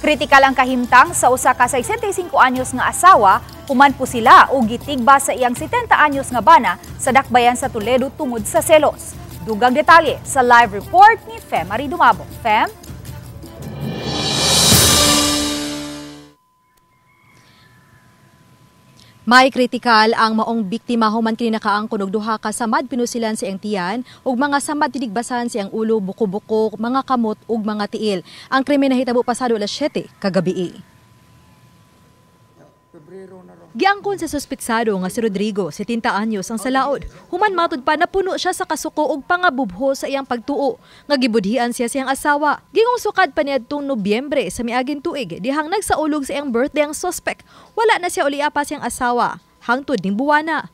Kritikal ang kahimtang sa usa ka 65 anyos nga asawa, human po sila og gitigba sa iyang 70 anyos nga bana sa dakbayan sa Toledo tungod sa selos. Dugang detalye sa live report ni Fem Marie Dumabo. Fem? May kritikal ang maong biktima human kini nakaangkon og duha ka samad pinusilan sa iyang tiyan ug mga samad tinigbasan sa iyang ulo, buko-buko, mga kamot ug mga tiil. Ang krimen nahitabo pasado alas 7 kagabii. Giangkon sa suspitsado nga si Rodrigo, 70 anyos ang salaod. Human matud pa napuno siya sa kasuko og pangabubho sa iyang pagtuo nga gibudhian siya sa iyang asawa. Gingong sukad pa niadtong Nobyembre sa miaging tuig dihang nagsaulog sa iyang birthday ang suspect. Wala na siya ulia pa sa iyang asawa hangtod ning buwana.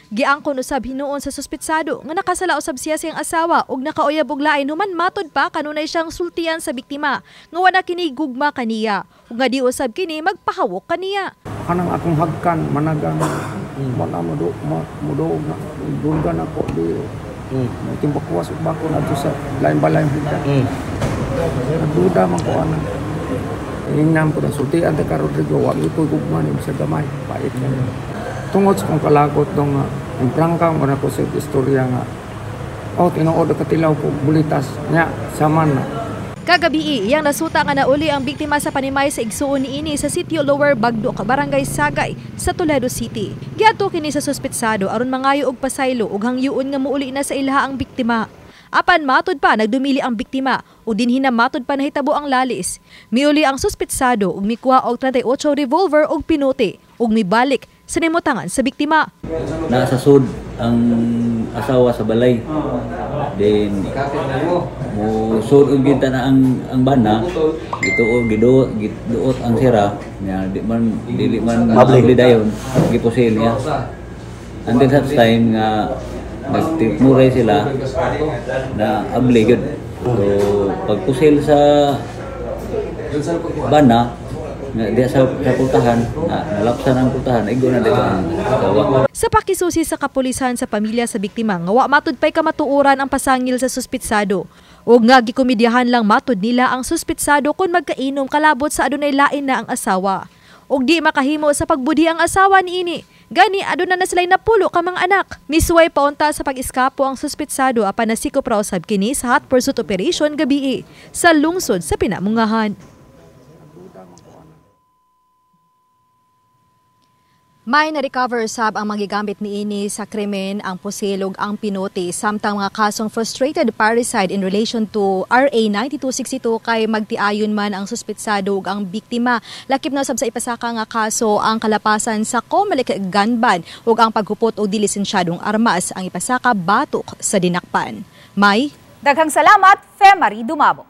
Giangkon usab hinuon sa suspitsado nga nakasala usab siya sa iyang asawa ug nakauyab og lain human matud pa kanunay siyang sultian sa biktima nga wala kini gugma kaniya ug nga di usab kini magpahawok kaniya. Kanang akong hagkan managang wala mo do mo na dulgan ako di timbakwas ug bako na sa lain balay higda. Nagduda man ko ana. Ingnan ko na sultian ta ka Rodrigo wa gyud gugma ni sa gamay pait kayo. Tungod sa kong kalagot dong imprangka mo na ko sa istorya nga oh tinuod katilaw ko bulitas nya saman na. Kagabii, iyang nasuta nga nauli ang biktima sa panimay sa igsuon niini sa sitio Lower Bagdok, Barangay Sagay sa Toledo City. Giadto kini sa suspitsado aron mangayo og pasaylo ug hangyoon nga muuli na sa ilaha ang biktima. Apan matud pa nagdumili ang biktima ug dinhi na matud pa nahitabo ang lalis. Miuli ang suspitsado ug mikuha og 38 revolver ug pinuti ug mibalik sa nimutangan sa biktima. Nasa sud ang asawa sa balay. Then mo sud og kita na ang bana gituo giduot giduot ang sira nya di man dili man mabli dayon gipusil niya. Until such time nga nagtipmuray sila na abli gyud. So pagpusil sa bana nga diya sa pultahan, nalapsan ang pultahan, igo na dito ang asawa. Sa pakisusi sa kapulisan sa pamilya sa biktima nga wa matud pay kamatuoran ang pasangil sa suspitsado. Og nga gikomedyahan lang matud nila ang suspitsado kon magkainom kalabot sa adunay lain na ang asawa. Og di makahimo sa pagbudhi ang asawa niini. Gani aduna na sila'y napulo ka mga anak. Misuway paunta sa pag-eskapo ang suspitsado apan nasikop ra usab kini sa hot pursuit operation gabii sa lungsod sa Pinamungahan. May na-recover sab ang magigamit niini sa krimen ang pusil ug ang pinuti samtang mga kasong frustrated parricide in relation to RA 9262 kay magtiayon man ang suspitsado ug ang biktima. Lakip na usab sa ipasaka nga kaso ang kalapasan sa COMELEC gun ban ug ang paghupot og dilisensyadong armas ang ipasaka batok sa dinakpan. May daghang salamat, Fe Marie Dumabo.